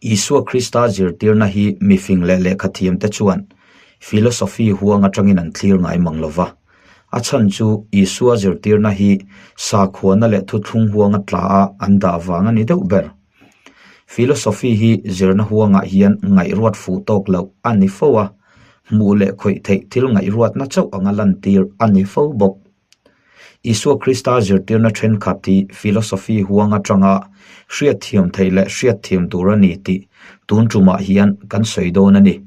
Isua Krista zirtirna hi mifing leh lehkhathiamte chuan philosophy huang atangin an thlir ngai mang lo va. A chhan chu Isua zirtirna hi sakhuana leh thuthlung huanga tla a an dah vang a ni deuh ber. Philosophy hi zirna huangah hian ngaihruat fuh tawk loh a ni fo a, hmuh leh khawih theih thil ngaihruatna chauh anga lantir a ni fo bawk. Isua Krista zirtirna thenkhat hi philosophy huang atanga hriatthiam theih leh hriatthiam tur a ni tih tun tumah hian kan sawi dawn a ni.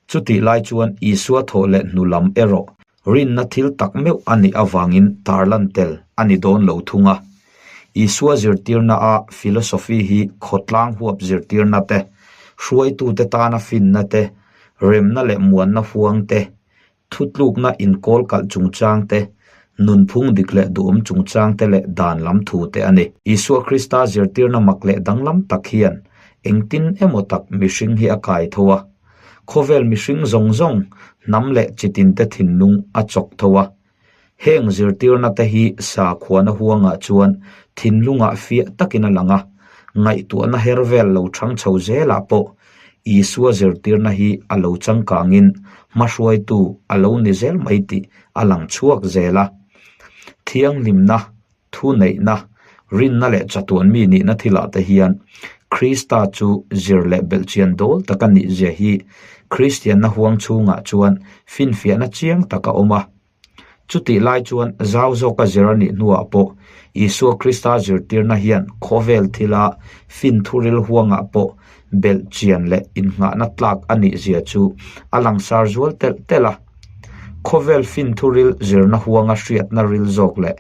Chutih lai chuan Isua thawh leh hnu lam erawh rinna thil tak meuh a nih avangin tarlan tel a ni dawn lo thung a. Isua zirtirna a philosophy hi khawtlang huap zirtirna te, hruaitute tana finna te, remna leh muanna huang te, Thutlukna inkawl kalh chungchang te, nunphung dik leh duhawm chungchang te leh dan lam thu te a ni. Isua Krista zirtirna mak leh danglam tak hian engtin emaw tak mihring hi a kai tho a. Khawvel mihring zawng zawng, hnam leh chitin te thinlung a chawk tho a. Heng zirtirna te hi sakhuana huangah chuan thinlungah fiah takin a lang a, ngaihtuahna her vel lo chang chho zelah pawh Isua zirtirna hi a lo changkangin hmahruaitu a lo ni zel mai tih a lang chhuak zel a. Thianghlimna, thuneihna, rinna leh chatuan mi nihna thilah te hian Krista chu zir leh belhchian dawl taka nihzia hi Kristianna huang chhungah chuan finfiahna chiang tak a awm a. Chutih lai chuan zau zawka zir a nih hnuah pawh Isua Krista zirtirna hian khawvel thila fin thuril huangah pawh belh chian leh innghahna tlak a nih zia chu a langsar zual telh telh a. Khawvel fin thuril zirna huanga hriatna ril zawk leh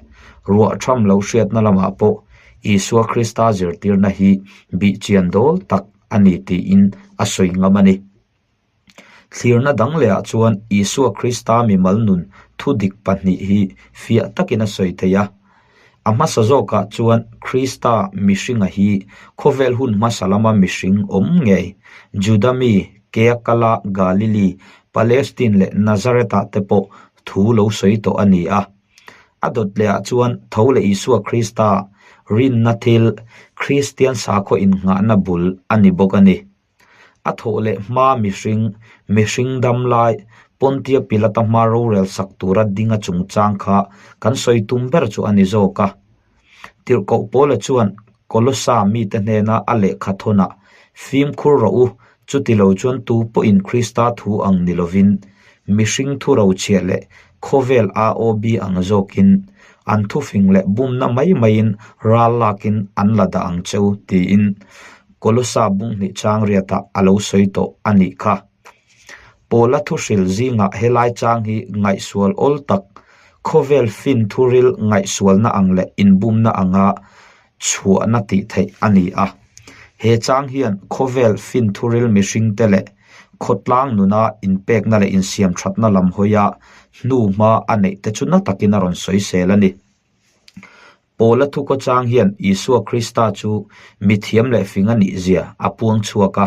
ruah tham lo hriatna lamah pawh Isua Krista zirtirna hi bih chian dawl tak a ni tiin a sawi ngam a ni. Thlirna dang lehah chuan Isua Krista mimal nun thu dik pahnih hi fiah takin a sawi thei a. A hmasa zawkah chuan Krista mihringa hi khawvel hun hmasa lama mihring awm ngei, Juda mi, Keakala, Galili, Palestine leh Nazareth-ah te pawh thu lo sawi tawh a ni a. A dawt lehah chuan tho leh Isua Krista rinna thil, Kristian sakhaw innghahna bul a ni bawk a ni. A thawh leh hma mihring, mihring dam lai, Pontia Pilata hma rorel sak tura dinga chungchang kha kan sawi tum ber chu a ni zawk a. Tirhkoh Paula chuan Kolosa mite hnena a lehkha thawnah, Fimkhur rawh u, chuti lo chuan tu pawhin Krista thu ang ni lovin, mihring thu rochhiah leh khawvel AOB ang zawkin, an thufing leh bumna mai maiin ral lakin an la dah ang cheu, tiin Kolosa bunghnih chang riatah a lo sawi tawh a nih kha. Paula thuhril zingah helai chang hi ngaihsual awl tak, khawvel fin thuril ngaihsualna ang leh inbumna anga chhuahna tih theih a ni a. He chang hian khawvel fin thuril mihringte leh khawtlang nuna inpekna leh insiamthatna lam hawia hnuhma a neihte chu na takin a rawn sawisel a ni. Paula thukaw chang hian Isua Krista chu mithiam leh fing a nih zia a puang chhuak a.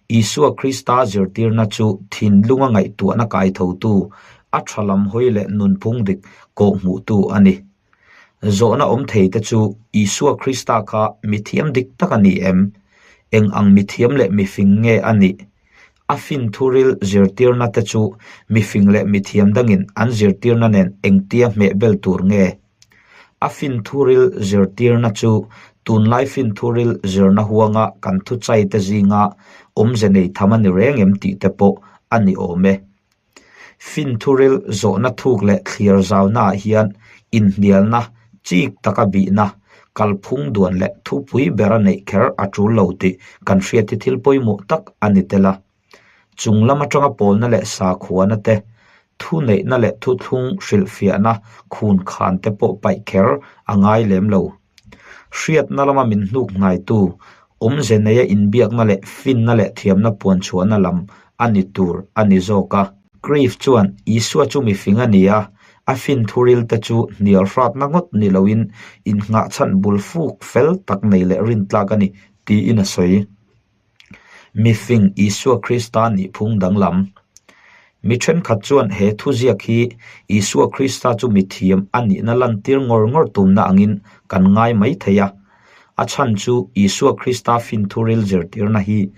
Isua Krista zirtirna chu thinlunga ngaihtuahna kaithotu, a tha lam hawi leh nunphung dik kawhhmuhtu a ni. Zawhna awm thei te chu Isua Krista kha mithiam dik tak a ni em? Eng ang mithiam leh mifing nge a nih? A fin thuril zirtirna te chu mifing leh mithiam dangin an zirtirna nen engtia hmehbel tur nge? A finthuril zirtirna chu tunlai finthuril zirna huanga kan thuchai te zinga awmze nei tham a ni reng em tih te pawh a ni awm e. Finthuril zawhna thuk leh thlir zaunaah hian inhnialna, chik taka bihna, kalphung duan leh thupui bera neih kher a tul lo tih kan hriat hi thil pawimawh tak a ni tel a. Chung lam atanga pawlna leh sakhuana te, thuneihna leh thuthlung hrilhfiahna khun khan te pawh paih kher a ngai lem lo. Hriatna lama min hnuk hnaitu, awmze neia inbiakna leh finna leh thiamna puan chhuahna lam a ni tur a ni zawk a. Grief chuan Isua chu mifing a ni a, a fin thuril te chu hnial hratna ngawt ni loin innghahchhan bul fuk fel tak nei leh rintlak a ni tiin a sawi. Mifing Isua Krista nihphung danglam. Mi thenkhat chuan he thuziak hi Isua Krista chu mithiam a nihna lantir ngawr ngawr tumna angin kan ngai mai thei a. A chhan chu Isua Krista finthuril zirtirna hi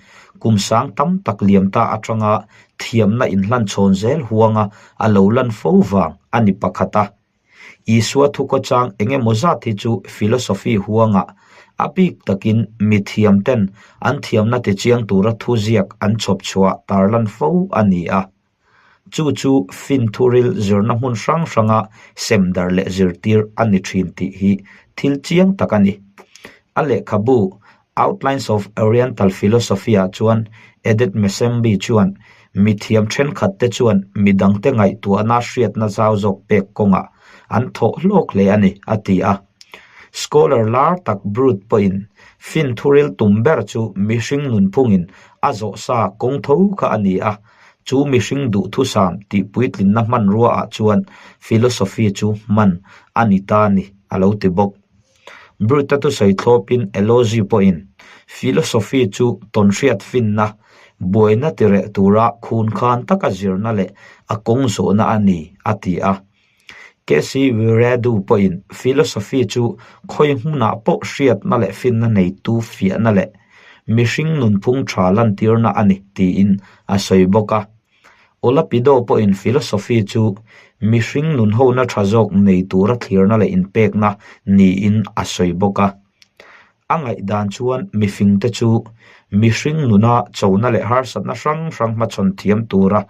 kum sang tam tak liam ta atanga thiamna inhlanchhawn zel huanga a lo lan fo vang a ni pakhat a. Isua thukawchang eng emaw zat hi chu philosophy huangah a bik takin mithiamten an thiamna tichiang tura thuziak an chhawp chhuah tarlan fo a ni a. Chu chu finthuril zirna hmun hrang hranga semdar leh zirtir a ni thin tih hi thil chiang tak a ni. A lehkhabu Outlines of Oriental Philosophy-ah chuan Edith Mesembe chuan mithiam thenkhatte chuan midangte ngaihtuahna hriatna zau zawk pek kawngah an thawh hlawk hle a ni, a ti a. Scholar lar tak Brut pawhin finthuril tum ber chu mihring nunphungin a zawhsa kawng tho kha a ni a, Chu mihring duhthusam tih puitlinna hmanrua ah chuan philosophy chu hman a ni ta ni, a lo ti bawk. Brut-a thusawi thlawpin Elozi pawhin philosophy chu tawnhriat finna, buaina tireh tura khunkhan taka zirna leh a kawng zawhna a ni, a ti a. KC Wiredu pawhin philosophy chu khawi hmunah pawh hriatna leh finna neitu fiahna leh mihring nunphung tha lantirna a ni tiin a sawi bawk a. Olapido pawhin philosophy chu mihring nunhona tha zawk nei tura thlirna leh inpekna niin a sawi bawk a. A ngaihdan chuan mifingte chu mihring nuna chona leh harsatna hrang hrang hmachhawn thiam tura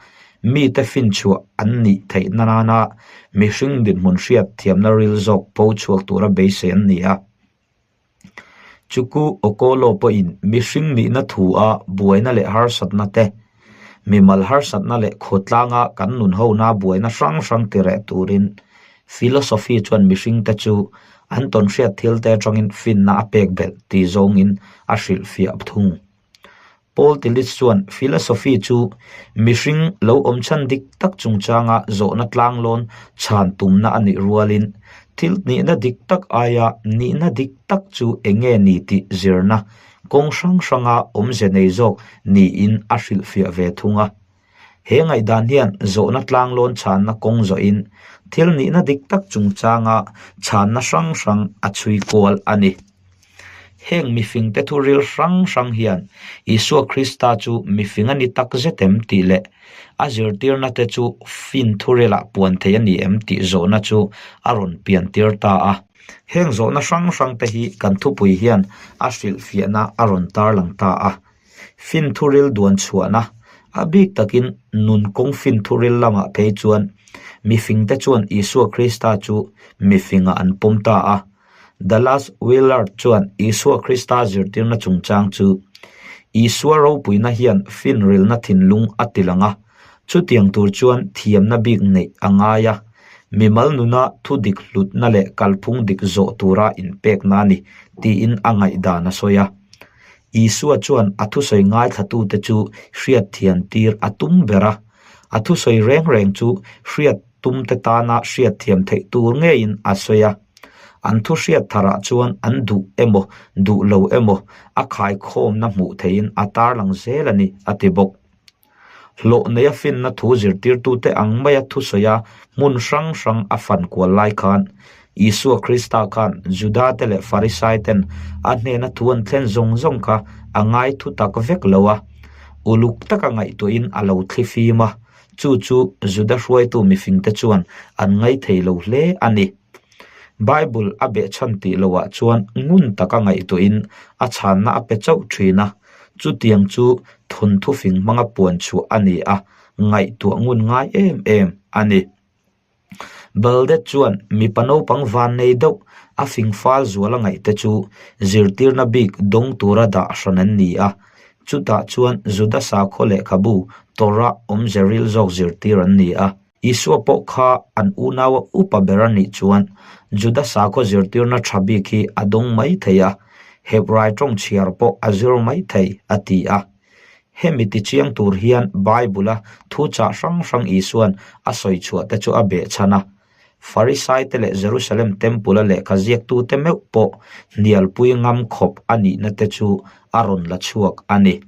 mite finchhuah an nih theih nana mihring dinhmun hriat thiamna ril zawk pho chhuak tura beisei an ni a. Chuku Okolo pawhin mihring nihna thu a buaina leh harsatna te, mimal harsatna leh khawtlanga kan nunhona buaina hrang hrang tireh turin Philosophy chuan mihringte chu an tawnhriat thilte atangin finna a pek belh tih zawngin a hrilhfiah thung. Paul Tillich chuan philosophy chu mihring lo awm chhan dik tak chungchanga zawhna tlanglawn chhan tumna a nih rualin thil nihna dik tak aia nihna dik tak chu eng nge ni tih zirna kawng hrang hranga awmze nei zawk niin a hrilhfiah ve thung a. He ngaihdan hian zawhna tlanglawn chhanna kawng zawhin thil nihna dik tak chungchanga chhanna hrang hrang a chhui kual a ni. Heng mifingte thuril hrang hrang hian Isua Krista chu mifing a ni tak zet em tih leh a zirtirna te chu fin thurilah puan thei a ni em tih zawhna chu a rawn piantir ta a. Heng zawhna hrang hrang te hi kan thupui hian a hrilhfiahna a rawn tarlang ta a. Finthuril duan chhuahna, a bik takin nun kawng finthuril lamah phei chuan mifingte chuan Isua Krista chu mifingah an pawm ta a. Dallas Willard chuan Isua Krista zirtirna chungchang chu, Isua ropuina hian finrilna thinlung a tilang a, chutiang tur chuan thiamna bik neih a ngai a, mimal nuna thu dik hlutna leh kalphung dik zawh tura inpekna a ni, tiin a ngaihdan a sawi a. Isua chuan a thusawi ngaithlatute chu hriatthiam tir a tum ber a, a thusawi reng reng chu hriat tumte tana hriatthiam theih tur ngeiin a sawi a. An thu hriat tharah chuan an duh emaw duh lo emaw a khaikhawmna hmuh theihin a tarlang zel a ni, a ti bawk. Hlawh neia finna thu zirtirtute ang maia thusawia hmun hrang hrang a fan kual lai khan, Isua Krista khan Judate leh Farisaiten a hnena thu an thlen zawng zawng kha a ngai thu tak vek lo a. Uluk taka ngaihtuahin a lo thli fim a, chu chu Juda hruaitu mifingte chuan an ngaithei lo hle a ni. Bible a behchhan tih loah chuan ngun taka ngaihtuahin a chhanna a pe chauh thin a. Chutiang chu thawnthu fing hmanga puan chhuah a ni a, ngaihtuah ngun ngai em em a ni. Baldet chuan mipa naupang van nei deuh a fing fal zual a ngaih te chu zirtirna bik dawng tura dah hran an ni a, chutah chuan Juda sakhaw lehkhabu Torah awmze ril zawk zirtir an ni a. Isua pawh kha an unaua upa ber a nih chuan Juda sakhaw zirtirna tha bik hi a dawng mai thei a, Hebrai tawng chhiar pawh a zir mai thei, a ti a. Hemi tichiang tur hian Bible-a thuchah hrang hrang Isua'n a sawi chhuah te chu a behchhan a. Farisaite leh Jerusalem Temple-a lehkha ziaktute meuh pawh hnialpui ngam khawp a nihna te chu a rawn la chhuak a ni.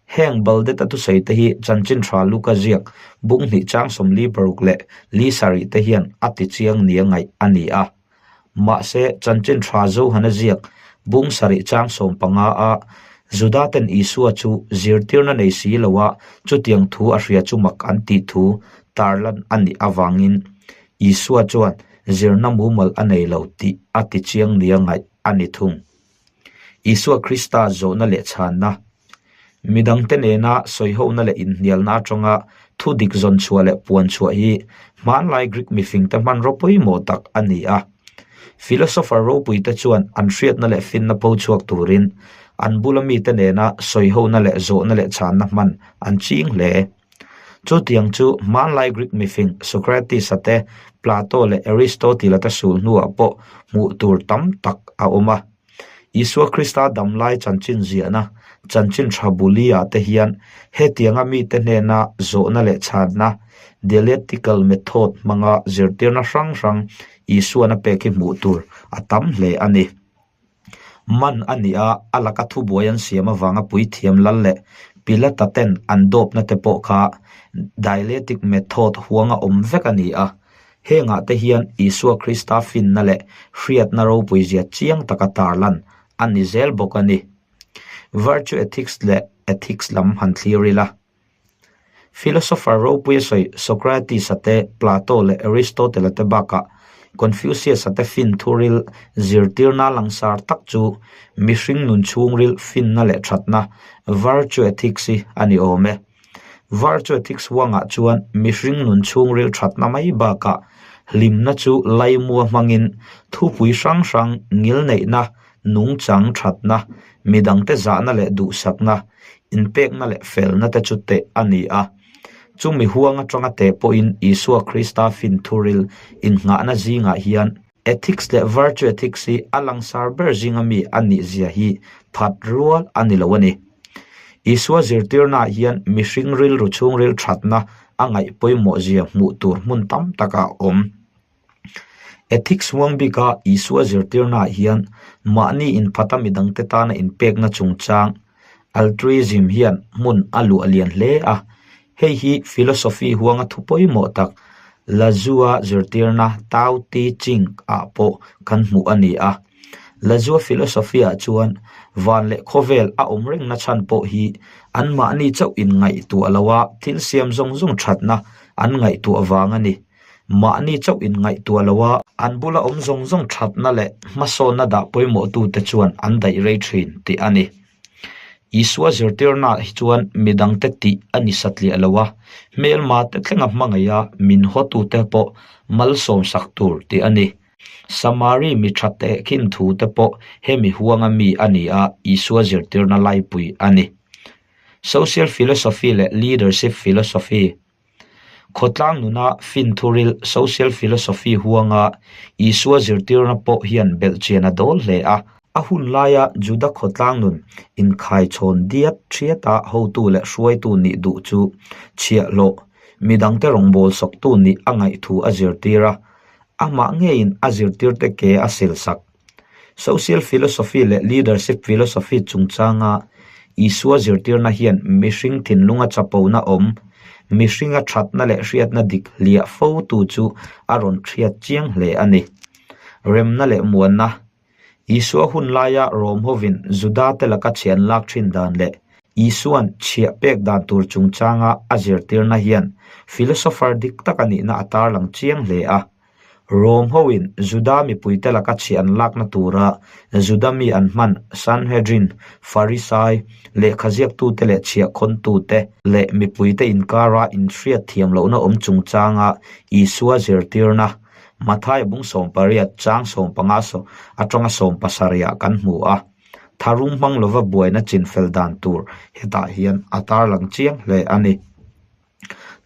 Heng Baldeta thusawi te hi chanchin tha Luka ziak bung hnih chang 46 leh li sarih te hian a ti chiang nia ngaih a ni a. Mahse, chanchin tha Johana ziak Bung sarih chang 15 a Judaten Isua chu zirtirna nei si loa chutiang thu a hria chu mak an tih thu tarlan a nih avangin Isua chuan zirna mumal a nei lo tih a ti chiang nia ngaih a ni thung. Isua Krista zawhna leh chhanna, midangte nena sawihona leh inhnialna atanga thu dik zawn chhuah leh puan chhuah hi hmanlai Greek mifingte hmanraw pawimawh tak a ni a. Philosopher ropuite chuan an hriatna leh finna pho chhuak turin an bula mite nena sawihona leh zawhna leh chhanna hman an ching hle. Chutiang chu hmanlai Greek mifing Socrates-a te, Plato leh Aristotle-a te sul hnuah pawh hmuh tur tam tak a awm a. Isua Krista damlai chanchin ziahna, chanchin tha buli-ah te hian hetianga mite hnena zawhna leh chhanna, dialectical method, hmanga zirtirna hrang hrang Isuan a pek hi hmuh tur a tam hle a ni. Man a ni a, a laka thubuai an siam avanga puithiam lal leh Pilata ten an dawpna te pawh kha dialectic method huanga awm vek a ni a. Hengah te hian Isua Krista finna leh hriatna ropuizia chiang taka tarlan a ni zel bawk a ni. Virtue ethics leh ethics lam han thlir ila. Philosopher ropui a sawi Socrates-a te, Plato leh Aristotle-a te bakah Confucius-a te fin thuril zirtirna langsar tak chu mihring nun chhungril finna leh thatna, virtue ethics, hi a ni awm e. Virtue ethics huangah chuan mihring nun chhungril thatna mai bakah hlimna chu laimua hmangin thupui hrang hrang ngilneihna, nungchang thatna, midangte zahna leh duhsakna, inpekna leh felna te chu teh a ni a. Chumi huang atanga teh pawhin Isua Krista fin thuril innghahna zingah hian ethics leh virtue ethics hi a langsar ber zinga mi a nih zia hi phat rual a ni lo a ni. Isua zirtirnaah hian mihring rilru chhungril thatna a ngaih pawimawh zia hmuh tur hmun tam takah a awm. Ethics huang bika Isua zirtirnaah hian mahni inphata midangte tana inpekna chungchang altruism hian hmun a luah lian hle a. Hei hi philosophy huanga thu pawimawh tak Lazua zirtirna Tao Te Ching ah pawh kan hmuh a ni a. Lazua philosophy ah chuan van leh khawvel a awm rengna chhan pawh hi anmahni chauh inngaihtuah loa thil siam zawng zawng thatna an ngaihtuah vang a ni. Mahni chauh inngaihtuah lo a, an bula awm zawng zawng thatna leh hmasawnna dah pawimawhtute chuan an daih rei thin tih a ni. Isua zirtirnaah hi chuan midangte tih a ni satliah lo a, hmelmate thlenga hmangaih a min hawtute pawh malsawmsak tur tih a ni. Samari mi tha tehkhin thute pawh hemi huanga mi a ni a, Isua zirtirna laipui a ni. Social philosophy leh leadership philosophy. Khawtlang nuna finthuril social philosophy huanga Isua zirtirna pawh hian belhchian a dawl hle a. A hun laia Juda khawtlang nun inkhaichhawn diat thiata hotu leh hruaitu nih duh chu chhiahhlawh, midangte rawngbâwl sawktu nih a ngaih thu a zirtir a, amah ngeiin a zirtirte ke a silsak. Social philosophy leh leadership philosophy chungchanga Isua zirtirna hian mihring thinlunga chapona awm, mihringa thatna leh hriatna dik hliah fotu chu a rawn hriat chiang hle a ni. Remna leh muanna, Isua hun laia Rom hovin Judate laka chhian lak thin dan leh Isua'n chhiah pek dan tur chungchanga a zirtirna hian philosopher dik tak a nihna a tarlang chiang hle a. Rom hoin Juda mipuite laka chhi an lakna tura Juda mi an hman Sanhedrin, Farisai, lehkhaziaktute leh chhiahkhawntute leh mipuite inkara inhriat thiam lohna awm chungchanga Isua zirtirna, Matthai bung 18 chang 15 atanga 17 ah kan hmu a. Tharum hmang lova buaina chinfel dan tur hetah hian a tarlang chiang hle a ni.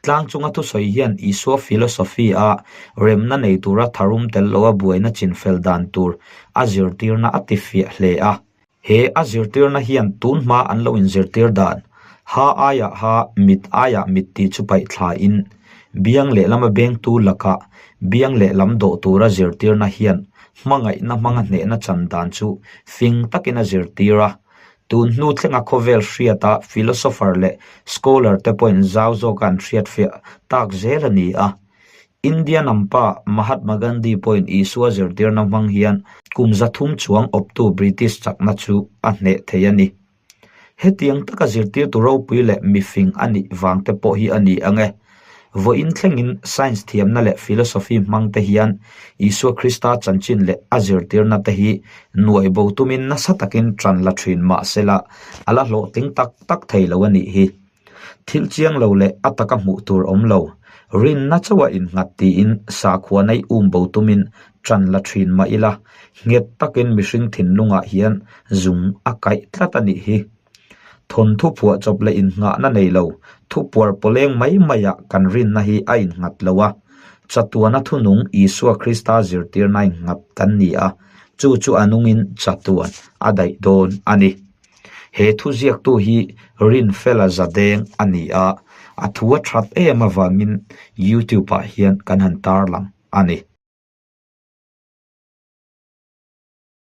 Tlang chunga thusawi hian Isua philosophy a remna nei tura tharum tel loa buaina chinfel dan tur a zirtirna a ti fiah hle a. He a zirtirna hian tun hma an lo inzirtir dan, ha aiah ha, mit aiah mit tih chu paih thlain, biang lehlama bengtu lakah biang lehlam dawh tura zirtirna hian hmangaihna hmanga hnehna chan dan chu fing takin a zirtir a. Tun hnu thlenga khawvel hriata philosopher leh scholar te pawhin zau zawka an hriatfiah tak zel a ni a. India nampa Mahatma Gandhi pawhin Isua zirtirna hmang hian kum 300 chuang awptu British chakna chu a hneh thei a ni. Hetiang taka zirtirtu ropui leh mifing a nih vang te pawh hi a ni ang e. Vawiin thlengin science thiamna leh philosophy hmang te hian Isua Krista chanchin leh a zirtirna te hi nuai bo tumin nasa takin ṭan la ṭhin mah sela a la hlawhtling tak tak thei lo a nih hi. Thil chiang lo leh a taka hmuh tur awm lo, rinna chauha innghat tiin sakhua nei um bo tumin ṭan la ṭhin mah ila, nghet takin mihring thinlungah hian zung a kaih tlat a nih hi. Thawnthu phuah chawp leh innghahna nei lo, thupuar pawleng mai maiah kan rinna hi a innghat lo a, chatuana thunung Isua Krista zirtirna innghat kan ni a, chu chu a nungin chatuan a daih dawn a ni. He thuziaktu hi Rinfela Zadeng a ni a, a thu a that em avangin YouTube ah hian kan han tarlang a ni.